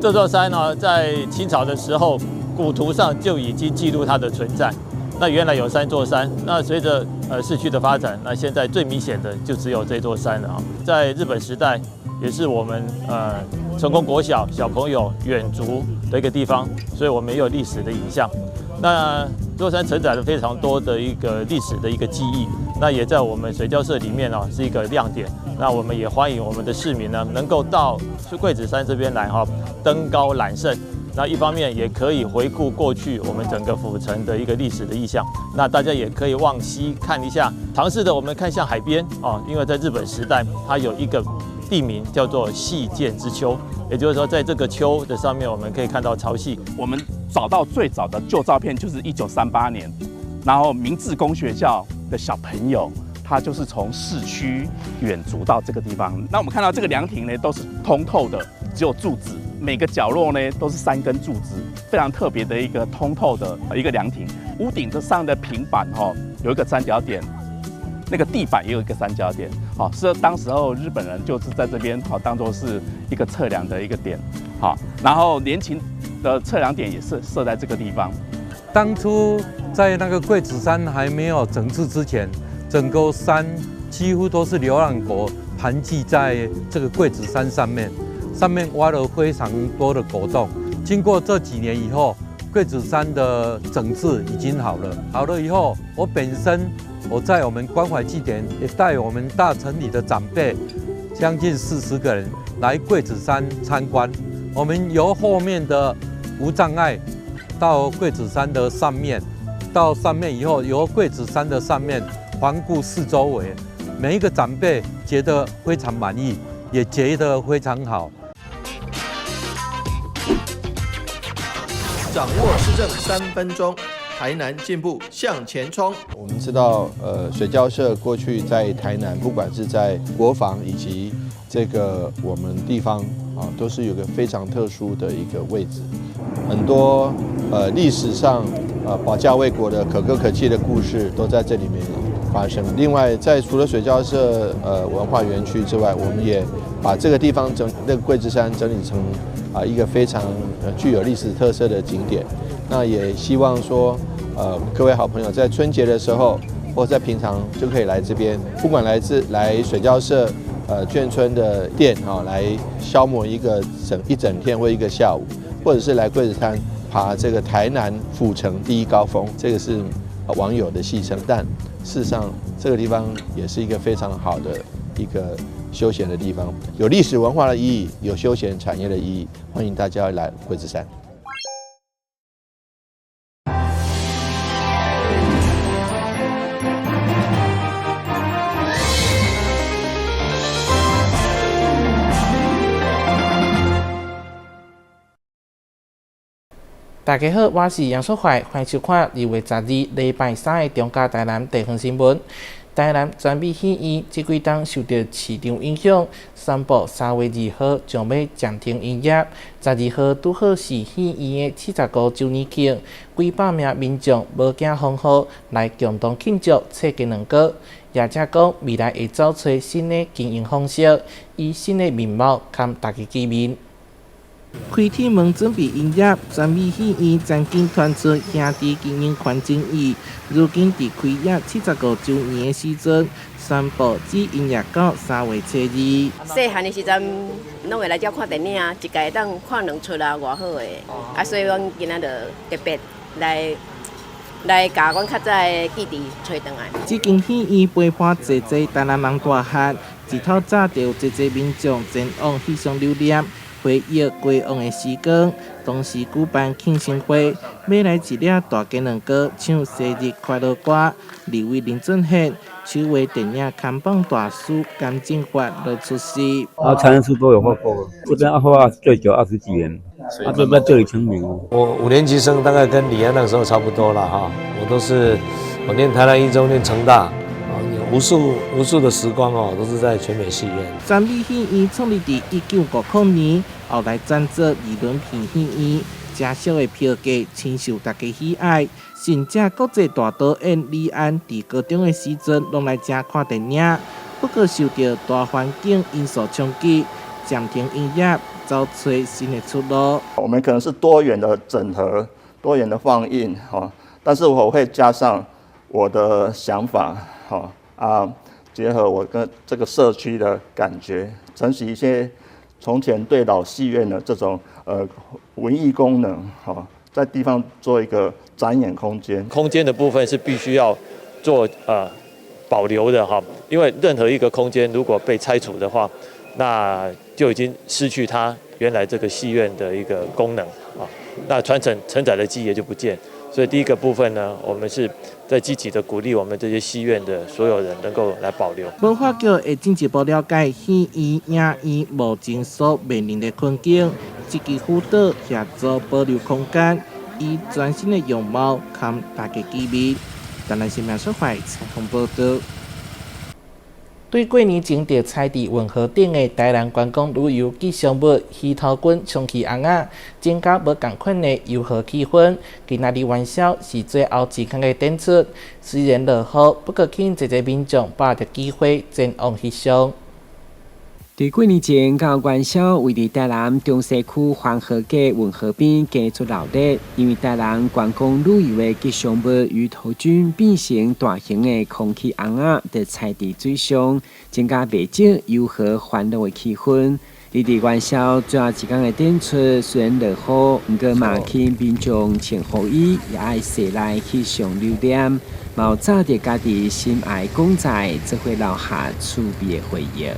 這座山呢，在清朝的時候，古圖上就已經記錄它的存在。那原來有三座山，那隨着市區的發展，那現在最明顯的就只有這座山了啊。在日本時代，也是我們成功國小小朋友遠足的一個地方，所以我們也有歷史的影像。那這座山承載了非常多的一個歷史的一個記憶，那也在我們水交社裡面啊是一個亮點。那我們也歡迎我們的市民呢，能夠到桂子山這邊來哈，登高覽勝。那一方面也可以回顧過去我們整個府城的一個歷史的意象。那大家也可以往西看一下，嘗試的我們看向海邊啊，因為在日本時代，它有一個地名叫做夕見之丘，也就是說，在這個丘的上面，我們可以看到潮汐。我們找到最早的舊照片就是1938年，然後明治公學校的小朋友，他就是從市區遠足到這個地方。那我們看到這個涼亭呢，都是通透的，只有柱子，每個角落呢都是三根柱子，非常特別的一個通透的一個涼亭。屋頂的上的平板哈，有一個三角點，那個地板也有一個三角點，好，是當時候日本人就是在這邊好當做是一個測量的一個點，好，然後聯勤的測量點也是設在這個地方。當初在那個桂子山還沒有整治之前，整個山幾乎都是流浪狗盤踞在這個桂子山上面，上面挖了非常多的狗洞。經過這幾年以後，桂子山的整治已經好了。好了以後，我本身我在我們關懷祭典也帶我們大城裡的長輩，將近40個人來桂子山參觀。我們由後面的無障礙到桂子山的上面，到上面以後，由桂子山的上面環顧四周圍，每一個長輩覺得非常滿意，也覺得非常好。掌握市政3分鐘，台南進步向前衝。我們知道，水交社過去在台南，不管是在國防以及這個我們地方啊，都是有個非常特殊的一個位置。很多歷史上保家衛國的可歌可泣的故事都在這裡面發生。另外，在除了水交社文化園區之外，我們也把這個地方整那個桂子山整理成啊一個非常具有歷史特色的景點。那也希望說，各位好朋友在春節的時候，或在平常就可以來這邊，不管來自來水交社眷村的店哈，來消磨一個整一整天或一個下午，或者是來桂子山爬這個台南府城第一高峰，這個是網友的戲稱，但事實上這個地方也是一個非常好的一個休閒的地方，有歷史文化的意義，有休閒產業的意義，歡迎大家來桂子山。大家好，我是楊淑懷，歡迎收看2月12禮拜三的中嘉台南地方新聞。台南全美戲院這幾冬受著市場影響，宣布3月2號將欲暫停營業。12號拄好是戲院的75週年慶，幾百名民眾無驚風雨來共同慶祝切雞卵糕。業者講未來會找揣新的經營方式，以新的面貌佮大家見面。開鐵門準備營業，全美戲院曾經傳出兄弟經營權爭議，如今佇開業75週年的時陣，宣布只營業到3月初2。細漢的時陣，攏會來遮看電影啊，一屆會當看兩齣啊，偌好的。啊，所以阮今仔就特別來來共阮較早的記憶揣轉來。這間戲院陪伴濟濟台南人大漢，自透早就有濟濟民眾前往翕相留念。回憶過往的時光，同時舉辦慶生會，買來一粒大雞卵糕，唱生日快樂歌。立委林俊憲、手畫電影看板大師甘進發都出席。啊，餐書都有畫過，這邊阿畫最久20幾年，啊，這邊最出名。我五年級生大概跟李安那個時候差不多了哈，我都是我念台南一中，念成大。無數無數的時光哦，都是在全美戲院。全美戲院創立佇1950年，後來轉做二輪片戲院，誠俗的票價深受大家喜愛。甚至國際大導演李安佇高中的時陣，攏來遮看電影。不過受著大環境因素衝擊，暫停營業。找出新的出路。我們可能是多元的整合、多元的放映，哈，但是我會加上我的想法，哈啊，結合我跟這個社區的感覺，承襲一些從前對老戲院的這種文藝功能，哈，在地方做一個展演空間。空間的部分是必須要做保留的哈，因為任何一個空間如果被拆除的話，那就已經失去它原來這個戲院的一個功能啊，那傳承承載的記憶也就不見。所以第一個部分呢，我們是在積極的鼓勵我們這些戲院的所有人能夠來保留。文化局會進一步了解戲院、影院目前所面臨的困境，積極輔導協助保留空間，以全新的樣貌佮大家見面。台南新聞出發採訪報道。對過年前佇踩佇運河頂的台南觀光旅遊吉祥物魚頭君充氣尪仔，增加無仝款的遊河氣氛。今仔日元宵是最後一工的展出，雖然落雨，不過吸引濟濟民眾把握機會前往翕相。佇過年前到元宵，位佇台南中西區環河街運河邊加出鬧熱，因為台南觀光旅遊的吉祥物魚頭君變成大型的空氣尪仔，佇踩佇水上，增加袂少遊河歡樂的氣氛。佇佇元宵最後一工的展出，雖然落雨，毋過嘛吸引民眾穿雨衣，也愛踅來翕相留念，嘛有紮著家己心愛公仔，做伙留下趣味的回憶。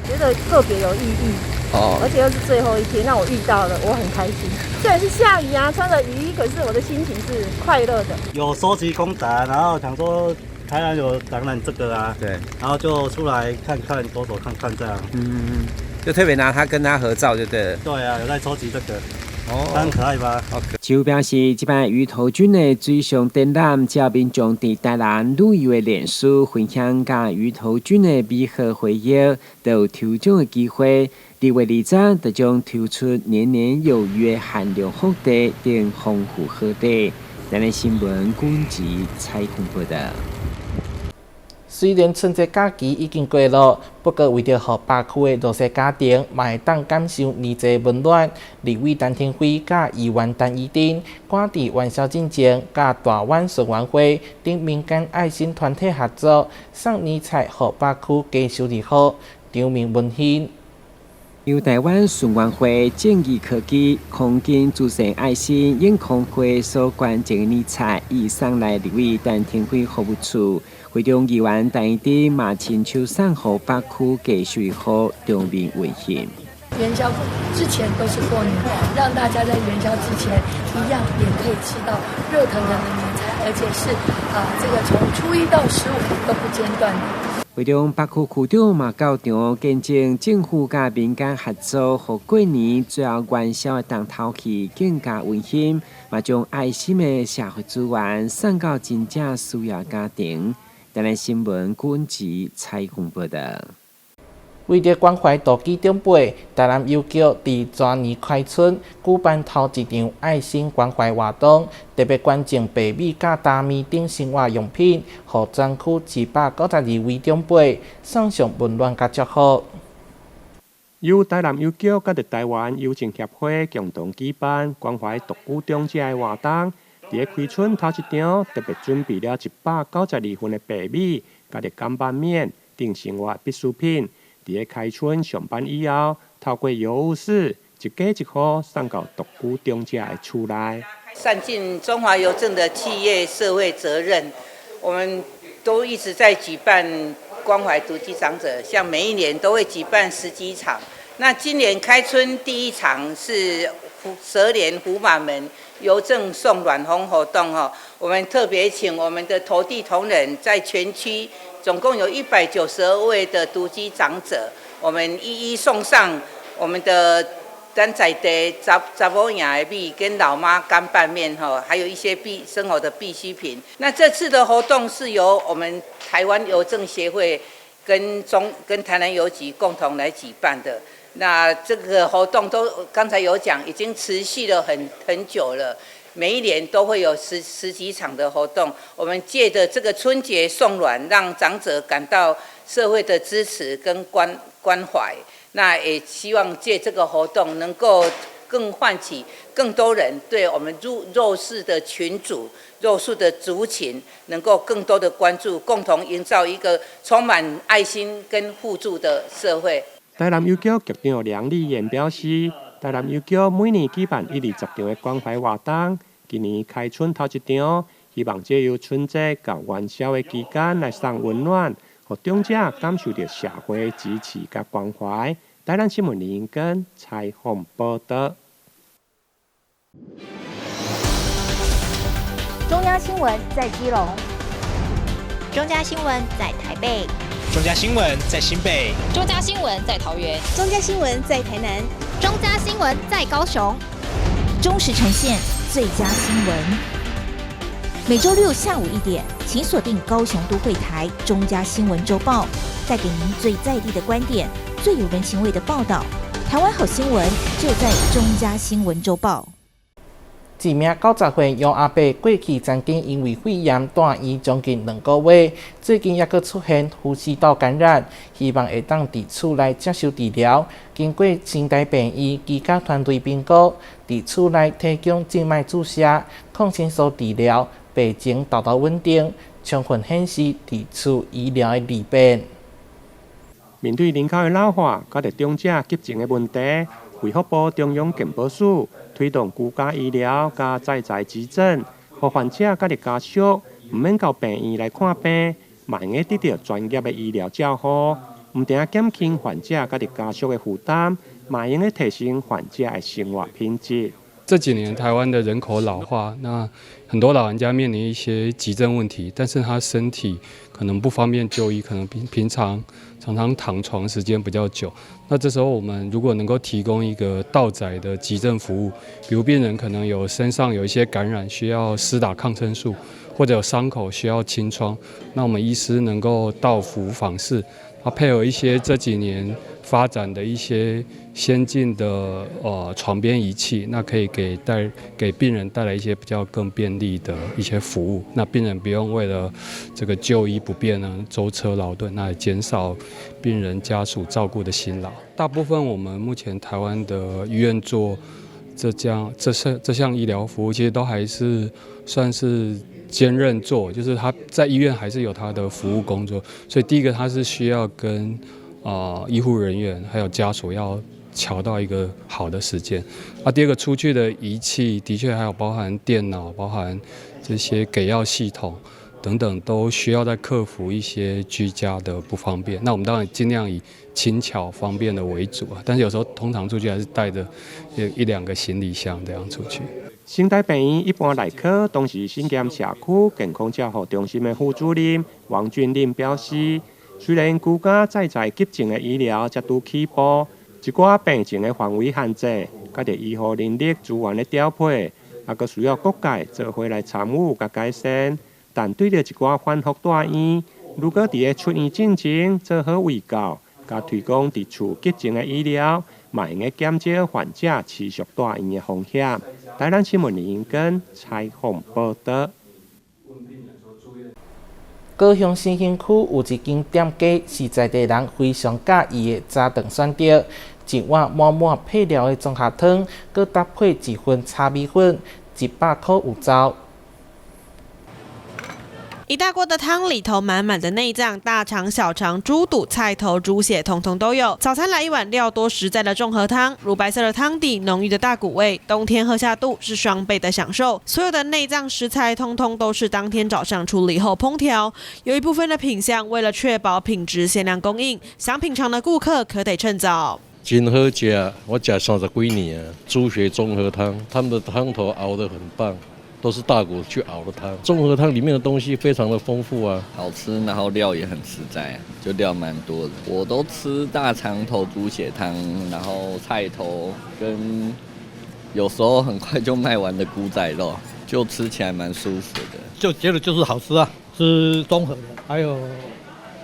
覺得特別有意義，哦，而且又是最後一天，讓我遇到了，我很開心。雖然是下雨啊，穿着雨衣，可是我的心情是快樂的。有收集公仔，然後想說台南有展覽這個啊，然後就出來看看，走走看看這樣。嗯，就特別拿它跟他合照就對了。對啊，有在收集這個。哦，很可愛吧？就表示，這擺魚頭君的水上展覽，只要民眾佇台南旅遊的臉書分享佮魚頭君的美好回憶，都有抽獎的機會。2月20就將抽出年年有餘的限量福袋等豐富好禮。台南新聞軍籍採訪報道。雖然春節假期已經過了，不過為著予北區的弱勢家庭嘛會當感受年節溫暖，立委陳亭妃佮議員陳怡貞，趕佇元宵進前，佮大灣順願會等民間愛心團體合作，送年菜予北區低收入戶，場面溫馨。由台灣順願會正義科技空間慈善愛心永康會所捐贈的年菜，已送來立委陳亭妃服務處。會中議員陳怡貞嘛親手送予北區低收入戶，場面溫馨。元宵之前都是過年，讓大家在元宵之前一樣也可以吃到熱騰騰的年菜，而且是啊，這個從初一到十五都不間斷的。會中北區區長嘛到場見證政府佮民間合作，予過年最後元宵的重頭戲更加溫馨，嘛將愛心的社會資源送到真正需要家庭。台南新聞軍籍採訪報道。為著關懷獨居長輩，台南郵局佇全年開春舉辦頭一場愛心關懷活動，特別捐贈白米佮大麵等生活用品，予全區292位長輩送上溫暖佮祝福。由台南郵局佮台灣郵政協會共同舉辦關懷獨居長者的活動，佇咧開春頭一場特別準備了192份的白米、佮乾拌麵等生活必需品。佇咧開春上班以後，透過郵務室一家一戶送到獨居長者的厝內。善盡中華郵政的企業社會責任，我們都一直在舉辦關懷獨居長者，像每一年都會舉辦十幾場。那今年開春第一場是蛇年福馬門郵政送暖風活動哦，我們特別請我們的投遞同仁在全區。總共有192位的獨居長者，我們一一送上我們的咱在地查查某營的米跟老媽乾拌麵吼，還有一些必生活的必需品。那這次的活動是由我們台灣郵政協會跟台南郵局共同來舉辦的。那這個活動都剛才有講，已經持續了很久了。每一年都會有十幾場的活動，我們借著這個春節送暖，讓長者感到社會的支持跟關懷。那也希望借這個活動能夠更喚起更多人對我們弱勢的群組、弱勢的族群能夠更多的關注，共同營造一個充滿愛心跟互助的社會。台南郵局局長梁麗妍表示，台南郵局每年舉辦120場的關懷活動，今年開春頭一場，希望藉由春節到元宵的期間來送溫暖，予長者感受著社會支持佮關懷。台南新聞林根採訪報導。中央新聞在基隆，中嘉新聞在台北，中嘉新聞在新北，中嘉新聞在桃園，中嘉新聞在台南，中嘉新聞在高雄。忠實呈現最佳新聞。每週六下午1點，請鎖定高雄都會台中嘉新聞週報，帶給您最在地的觀點，最有人情味的報道。台灣好新聞就在中嘉新聞週報。一名90歲楊阿伯過去曾經因為肺炎住院將近2個月，最近猶閣出現呼吸道感染，希望會當佇厝內接受治療。經過成大病院居家團隊評估，佇厝內提供靜脈注射、抗生素治療，病情達到穩定，充分顯示佇厝醫療的利便。面對人口的老化，佮著長者急症的問題，衛福部中央健保署推動居家醫療佮在宅急診，予患者佮著家屬毋免到病院來看病，嘛會用得著專業的醫療照護，毋但減輕患者佮著家屬的負擔，嘛會用提升患者的生活品質。這幾年台灣的人口老化，那很多老人家面臨一些急症問題，但是他身體可能不方便就醫，可能平常常常躺床時間比較久。那這時候我們如果能夠提供一個到宅的急症服務，比如病人可能有身上有一些感染需要施打抗生素，或者有傷口需要清創，那我們醫師能夠到府訪視，啊，配合一些這幾年發展的一些先進的床邊儀器，那可以給病人帶來一些比較更便利的一些服務。那病人不用為了這個就醫不便呢，舟車勞頓，那也減少病人家屬照顧的辛勞。大部分我們目前台灣的醫院做這項醫療服務，其實都還是算是兼任做，就是他在醫院還是有他的服務工作。所以第一個，他是需要跟醫護人員還有家屬要喬到一個好的時間。啊，第二個出去的儀器的確還有包含電腦、包含這些給藥系統等等，都需要再克服一些居家的不方便。那我們當然盡量以輕巧方便的為主啊，但是有時候通常出去還是帶著一兩個行李箱這樣出去。成大病院一般內科東勢新兼社區健康照護中心的副主任王俊霖表示，雖然居家在宅急症的醫療才拄起步，一寡病情的範圍限制，佮著醫護人力資源的調配，猶閣需要各界做伙來參與佮改善。但對著一寡反覆住院，如果佇咧出院進前做好衛教，佮推廣佇厝急症的醫療，嘛會用減少患者持續住院的風險。台南新聞林根採訪報導。高雄新興區有一間店家是在地人非常佮意的早頓選擇，一碗滿滿配料的綜合湯，閣搭配一份炒米粉，100箍有找。一大鍋的湯裡頭滿滿的內臟、大腸、小腸、豬肚、菜頭、豬血，通通都有。早餐來一碗料多實在的綜合湯，乳白色的湯底，濃郁的大骨味，冬天喝下肚是雙倍的享受。所有的內臟食材通通都是當天早上處理後烹調，有一部分的品項為了確保品質限量供應，想品嘗的顧客可得趁早。真好食，我食30幾年啊。豬血綜合湯，他們的湯頭熬得很棒。都是大骨去熬的湯，綜合湯裡面的東西非常的豐富啊，好吃，然後料也很實在，就料蠻多的。我都吃大腸頭豬血湯，然後菜頭跟有時候很快就賣完的菇仔肉，就吃起來蠻舒服的。就覺得就是好吃啊，是綜合的，還有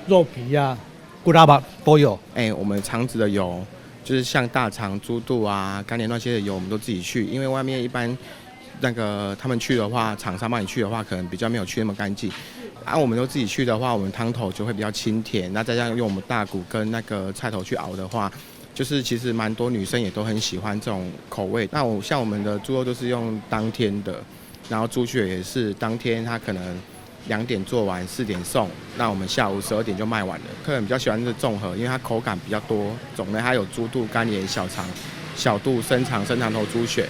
肉皮啊、骨拉巴都有。哎，我們腸子的油，就是像大腸、豬肚啊、肝連那些的油，我們都自己去，因為外面一般。那個他們去的話，廠商幫你去的話，可能比較沒有去那麼乾淨。啊，我們都自己去的話，我們湯頭就會比較清甜。那再加上用我們大骨跟那個菜頭去熬的話，就是其實蠻多女生也都很喜歡這種口味。那我像我們的豬肉都是用當天的，然後豬血也是當天，他可能2點做完，4點送，那我們下午12點就賣完了。客人比較喜歡這個綜合，因為它口感比較多種類，它有豬肚、肝炎、小腸、小肚、生腸、生腸頭、豬血。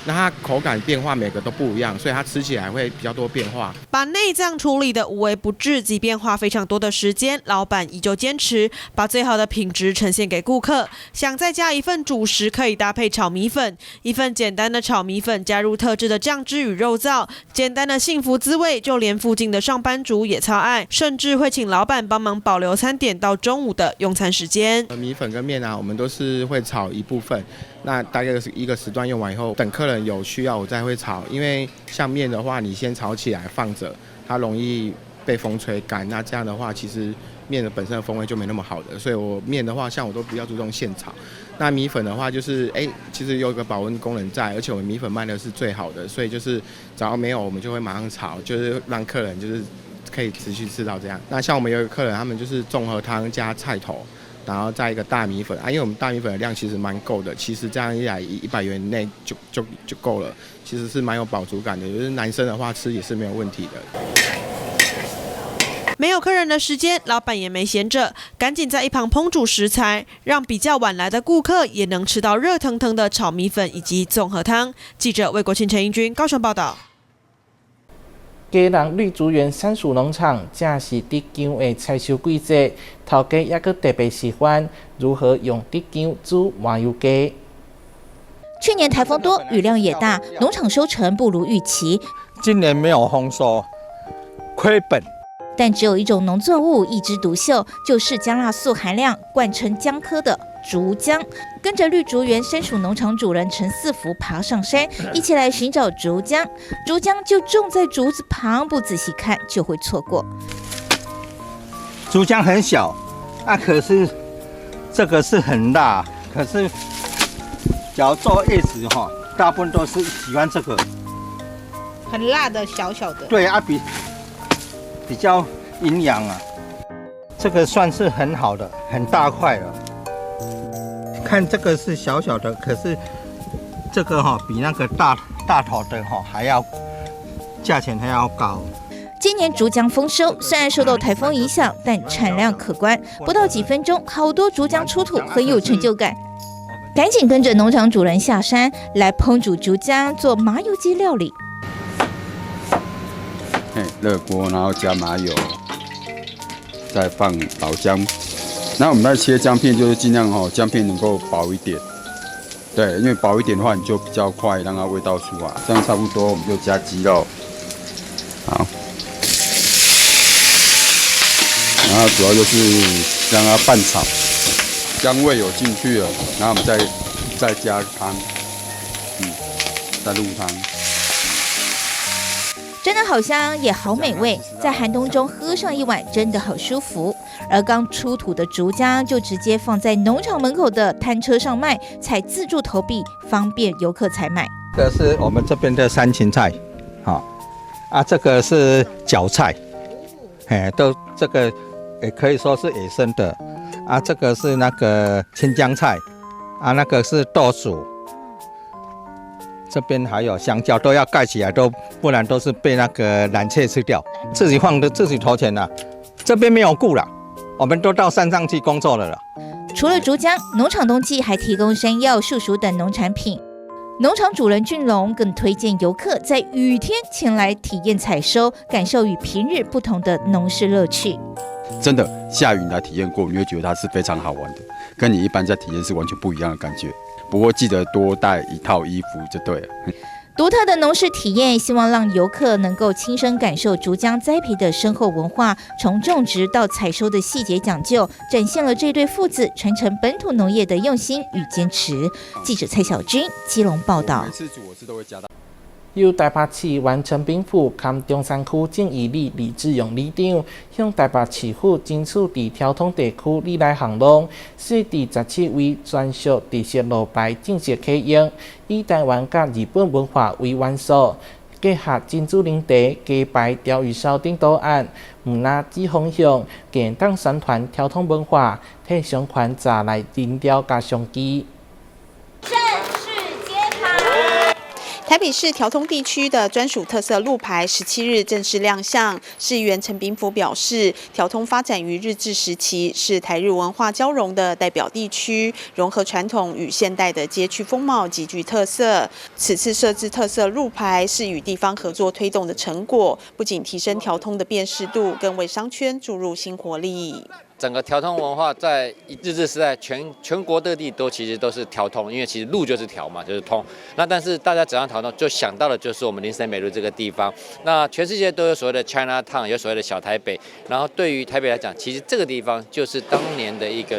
那它口感變化每個都不一樣，所以它吃起來會比較多變化。把內臟處理得無微不至，即便花非常多的時間，老闆依舊堅持把最好的品質呈現給顧客。想再加一份主食，可以搭配炒米粉，一份簡單的炒米粉加入特製的醬汁與肉燥，簡單的幸福滋味，就連附近的上班族也超愛，甚至會請老闆幫忙保留餐點到中午的用餐時間。米粉跟麵啊，我們都是會炒一部分。那大概是一個時段用完以後，等客人有需要，我再會炒。因為像麵的話，你先炒起來放着，它容易被風吹乾。那這樣的話，其實麵的本身的風味就沒那麼好的。所以我麵的話，像我都比較注重現炒。那米粉的話，就是其實有一個保溫功能在，而且我們米粉賣的是最好的，所以就是只要沒有，我們就會馬上炒，就是讓客人就是可以持續吃到這樣。那像我們有一個客人，他們就是綜合湯加菜頭。然後再一個大米粉啊，因為我們大米粉的量其實蠻夠的，其實這樣一來100元內就夠了，其實是蠻有飽足感的。就是男生的話吃也是沒有問題的。沒有客人的時間，老闆也沒閒着，趕緊在一旁烹煮食材，讓比較晚來的顧客也能吃到熱騰騰的炒米粉以及綜合湯。記者魏國慶、陳英軍高雄報道。基隆綠竹園山鼠農場正是竹薑的採收季節，頭家猶閣特別示範如何用竹薑煮麻油雞。去年颱風多，雨量也大，農場收成不如預期。今年沒有豐收，虧本。但只有一種農作物一枝獨秀，就是薑辣素含量冠稱薑科的竹薑。跟着綠竹園山鼠農場主人陳四福爬上山，一起來尋找竹薑。竹薑就種在竹子旁，不仔細看就會錯過。竹薑很小，啊，可是這個是很辣，可是假如做葉子哈，大部分都是喜歡這個。很辣的小小的。對啊，比較營養啊，這個算是很好的，很大塊了。看這個是小小的，可是這個哈比那個大大頭的哈還要價錢還要高。今年竹薑豐收，雖然受到颱風影響，但產量可觀。不到幾分鐘，好多竹薑出土，很有成就感。趕緊跟着農場主人下山來烹煮竹薑，做麻油雞料理。熱鍋，然後加麻油，再放老薑。那我們在切薑片，就是盡量哈薑片能夠薄一點，對，因為薄一點的話，你就比較快讓它味道出來。這樣差不多，我們就加雞肉，好，然後主要就是讓它拌炒，薑味有進去了，然後我們再加湯，再入湯。真的好香，也好美味，在寒冬中喝上一碗，真的好舒服。而剛出土的竹薑就直接放在農場門口的攤車上賣，採自助投幣，方便遊客採買。這個是我們這邊的山芹菜，好啊，這個是角菜，嘿，都這個也可以說是野生的，啊，這個是那個青江菜，啊，那個是豆薯。這邊還有香蕉，都要蓋起來，都不然都是被那個藍雀吃掉。自己放的，自己投錢了。這邊沒有顧了，我們都到山上去工作了啦。除了竹薑，農場冬季還提供山藥、樹薯等農產品。農場主人俊龍更推薦遊客在雨天前來體驗採收，感受與平日不同的農事樂趣。真的下雨你來體驗過，你會覺得它是非常好玩的，跟你一般在體驗是完全不一樣的感覺。不過記得多帶一套衣服就對了。獨特的農事體驗，希望讓遊客能夠親身感受竹薑栽培的深厚文化，從種植到採收的細節講究，展現了這對父子傳承本土農業的用心與堅持。記者蔡小軍基隆報道。由台北市原承濱府兼中山區眾議里李志勇里長向台北市府爭取佇條通地區里內巷弄設置17位專屬特色路牌正式啟用，以台灣佮日本文化為元素，结合珍珠奶茶、鸡排、鲷鱼烧等图案，毋但指方向，更会当宣传条通文化，替商圈闸内人潮佮商机。正式揭牌。台北市条通地区的专属特色路牌17日正式亮相。市议员陈炳甫表示，条通发展于日治时期，是台日文化交融的代表地区，融合传统与现代的街区风貌极具特色。此次设置特色路牌是与地方合作推动的成果，不仅提升条通的辨识度，更为商圈注入新活力。整个条通文化在日治时代全国各地都其实都是条通，因为其实路就是条嘛，就是通。那但是大家只要条通，就想到的就是我们林森北路这个地方。那全世界都有所谓的 China Town，有所谓的小台北。然后对于台北来讲，其实这个地方就是当年的一个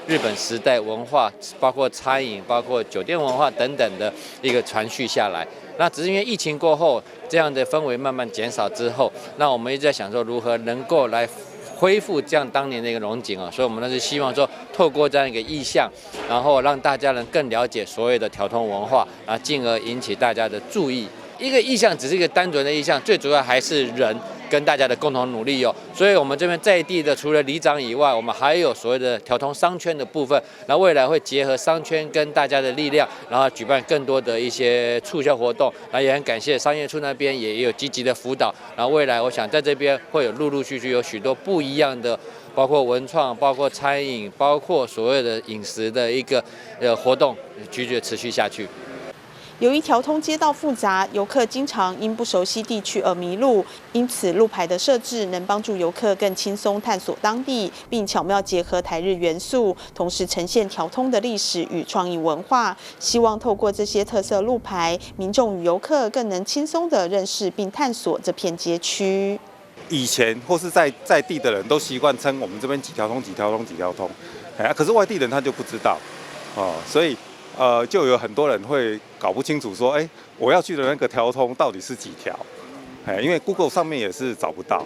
日本时代文化，包括餐饮、包括酒店文化等等的一个传续下来。那只是因为疫情过后，这样的氛围慢慢减少之后，那我们一直在想说如何能够来恢复这样当年的一个荣景啊，所以我们呢是希望说，透过这样一个意象，然后让大家能更了解所谓的条通文化，然后进而引起大家的注意。一个意象只是一个单纯的意象，最主要还是人跟大家的共同努力哦。所以我们这边在地的，除了里长以外，我们还有所谓的条通商圈的部分，那未来会结合商圈跟大家的力量，然后举办更多的一些促销活动。那也很感谢商业处那边也有积极的辅导。然后未来我想在这边会有陆陆续续有许多不一样的，包括文创、包括餐饮、包括所谓的饮食的一个活动，继续持续下去。由于条通街道复杂，游客经常因不熟悉地区而迷路，因此路牌的设置能帮助游客更轻松探索当地，并巧妙结合台日元素，同时呈现条通的历史与创意文化。希望透过这些特色路牌，民众与游客更能轻松地认识并探索这片街区。以前或是在地的人都习惯称我们这边几条通、几条通、几条通，哎，可是外地人他就不知道，哦，所以。就有很多人会搞不清楚，说，哎，我要去的那个条通到底是几条？哎，因为 Google 上面也是找不到，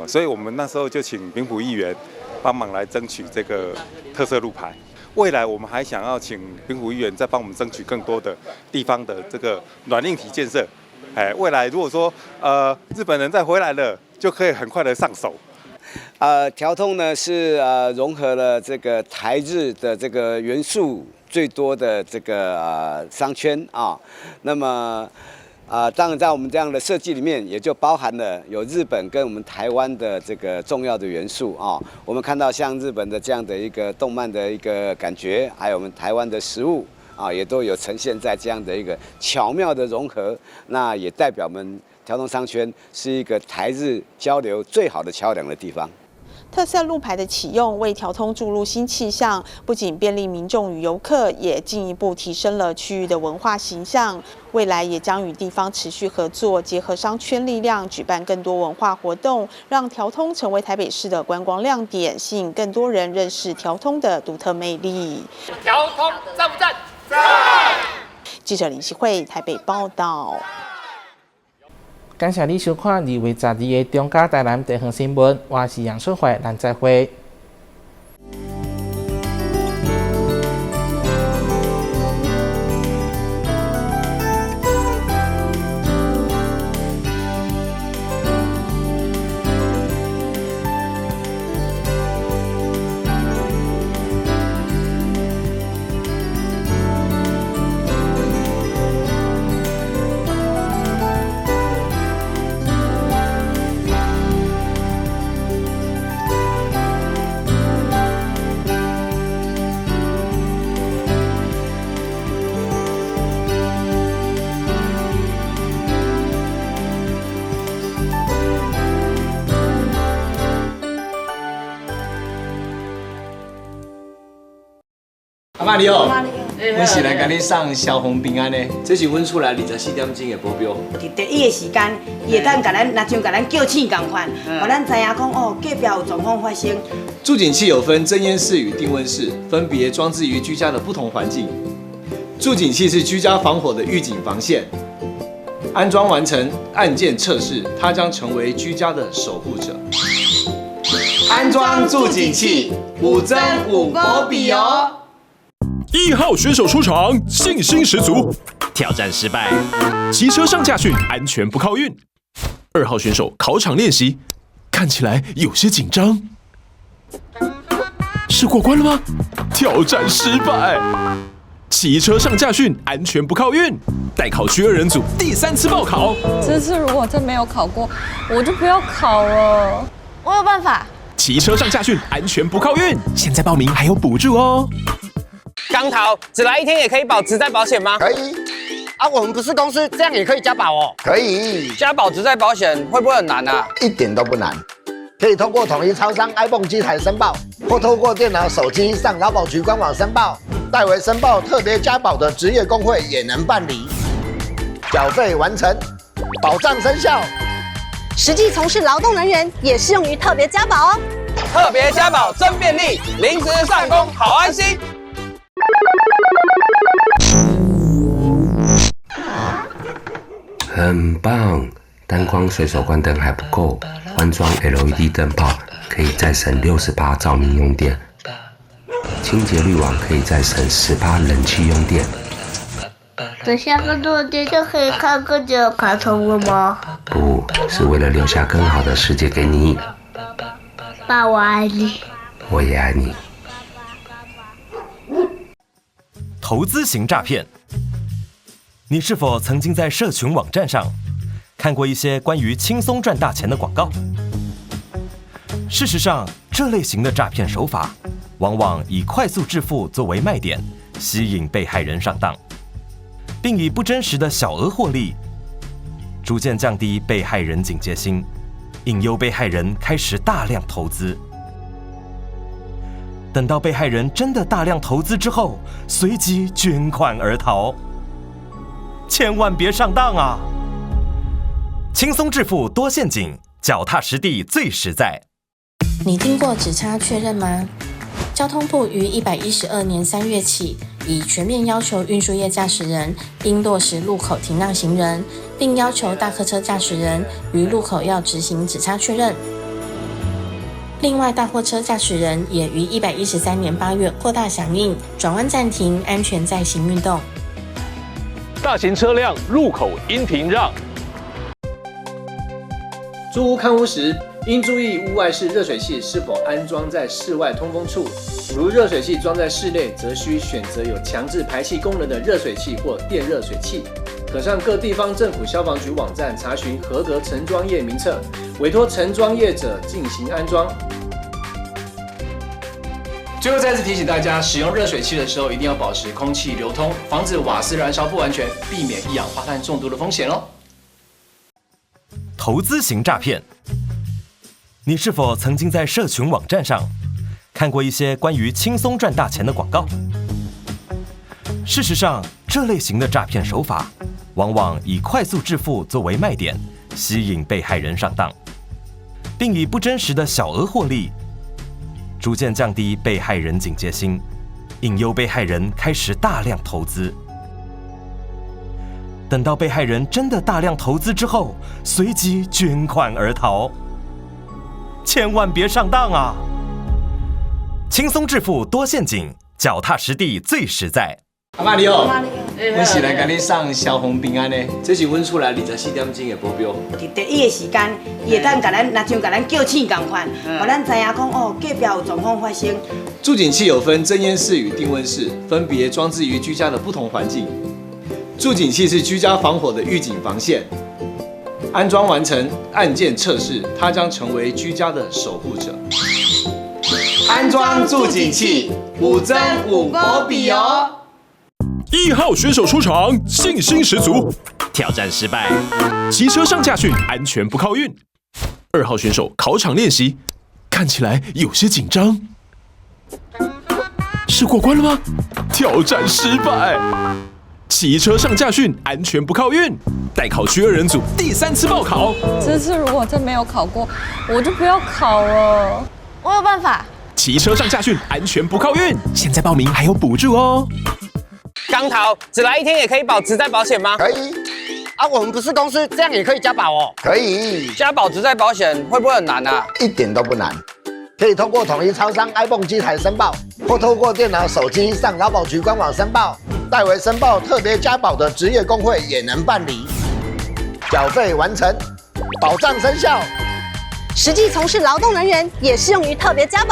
所以我们那时候就请秉甫议员帮忙来争取这个特色路牌。未来我们还想要请秉甫议员再帮我们争取更多的地方的这个软硬体建设。哎，未来如果说日本人再回来了，就可以很快的上手。条通呢是融合了这个台日的这个元素最多的这个商圈啊，那么当然在我们这样的设计里面，也就包含了有日本跟我们台湾的这个重要的元素啊。我们看到像日本的这样的一个动漫的一个感觉，还有我们台湾的食物啊，也都有呈现在这样的一个巧妙的融合。那也代表我们条通商圈是一个台日交流最好的桥梁的地方。特色路牌的启用，为条通注入新气象，不仅便利民众与游客，也进一步提升了区域的文化形象。未来也将与地方持续合作，结合商圈力量，举办更多文化活动，让条通成为台北市的观光亮点，吸引更多人认识条通的独特魅力。条通赞不赞？赞！记者林希慧台北报道。感谢你收看2月12的中嘉台南地方新闻，我是杨淑慧，咱再会。阿妈你好，阮是来共你送消防平安的，这是阮厝内24点钟的保镖。伫第一个时间，伊会当共咱，若像共咱叫醒仝款，予咱知影讲哦，隔壁有状况发生。住警器有分侦烟室与定位室，分别装置于居家的不同环境。住警器是居家防火的预警防线，安装完成按键测试，它将成为居家的守护者。安装住警器，五增五保比哦。1号选手出场，信心十足。挑戰失敗。騎車上駕訓，安全不靠運。二號選手考場練習，看起來有些緊張。是過關了嗎？挑戰失敗。騎車上駕訓，安全不靠運。待考區二人組第三次報考。這次如果真沒有考過，我就不要考了。我有辦法。騎車上駕訓，安全不靠運。現在報名還有補助哦。光頭，只來一天也可以保職災保險嗎？可以。啊，我們不是公司，這樣也可以加保哦。可以。加保職災保險會不會很難啊？一點都不難，可以通過統一超商 ibon 機台申報，或透過電腦、手機上勞保局官網申報。代為申報特別加保的職業工會也能辦理。繳費完成，保障生效。實際從事勞動人員也適用於特別加保哦。特別加保真便利，臨時上工好安心。很棒，單光隨手關燈還不夠，換裝 LED 燈泡可以再省60%照明用電，清潔濾網可以再省10%冷氣用電。等下更多的電就可以看更久的卡通了嗎？不是為了留下更好的世界給你。爸，我愛你。我也愛你。投資型詐騙。你是否曾經在社群網站上看過一些關於輕鬆賺大錢的廣告？事實上，這類型的詐騙手法往往以快速致富作為賣點，吸引被害人上當，並以不真實的小額獲利，逐漸降低被害人警戒心，引誘被害人開始大量投資。等到被害人真的大量投資之後，隨即捲款而逃。千萬別上當啊！輕鬆致富多陷阱，腳踏實地最實在。你聽過指差確認嗎？交通部於112年3月起，已全面要求運輸業駕駛人應落實路口停讓行人，並要求大客車駕駛人於路口要執行指差確認。另外，大貨車駕駛人也於113年8月擴大響應轉彎暫停、安全載行運動。大型車輛入口應停讓。租屋看屋時，應注意屋外式熱水器是否安裝在室外通風處。如熱水器裝在室內，則需選擇有強制排氣功能的熱水器或電熱水器。可上各地方政府消防局網站查詢合格承裝業名冊，委託承裝業者進行安裝。最後再次提醒大家，使用熱水器的時候一定要保持空氣流通，防止瓦斯燃燒不完全，避免一氧化碳中毒的風險哦。投資型詐騙，你是否曾經在社群網站上看過一些關於輕鬆賺大錢的廣告？事實上，這類型的詐騙手法往往以快速致富作為賣點，吸引被害人上當，並以不真實的小額獲利，逐漸降低被害人警戒心，引誘被害人開始大量投資。等到被害人真的大量投資之後，隨即捲款而逃。千萬別上當啊！輕鬆致富多陷阱，腳踏實地最實在。阿媽你好，阮是來共你送消防平安的，這是阮厝內24點鐘的保鏢。佇第一个時間，伊會當共咱，若像共咱叫醒仝款，予咱知影講哦，隔壁有狀況發生。住警器有分偵煙室與定溫室，分別裝置於居家的不同環境。住警器是居家防火的預警防線，安裝完成按鍵測試，它將成為居家的守護者。安裝住警器，五增五保庇哦。 1號選手出場，信心十足，挑戰失敗。騎車上駕訓，安全不靠運。2號選手考場練習，看起來有些緊張。是過關了嗎？挑戰失敗。騎車上駕訓，安全不靠運。待考區二人組第三次報考。這次如果真沒有考過，我就不要考了。我有辦法。騎車上駕訓，安全不靠運。現在報名還有補助哦。光頭，只來一天也可以保職災保險嗎？可以。啊，我們不是公司，這樣也可以加保哦。可以。加保職災保險會不會很難啊？一點都不難，可以通過統一超商 ibon 機台申報，或透過電腦、手機上勞保局官網申報。代为申报特别加保的职业工会也能办理。缴费完成，保障生效。实际从事劳动人员也适用于特别加保。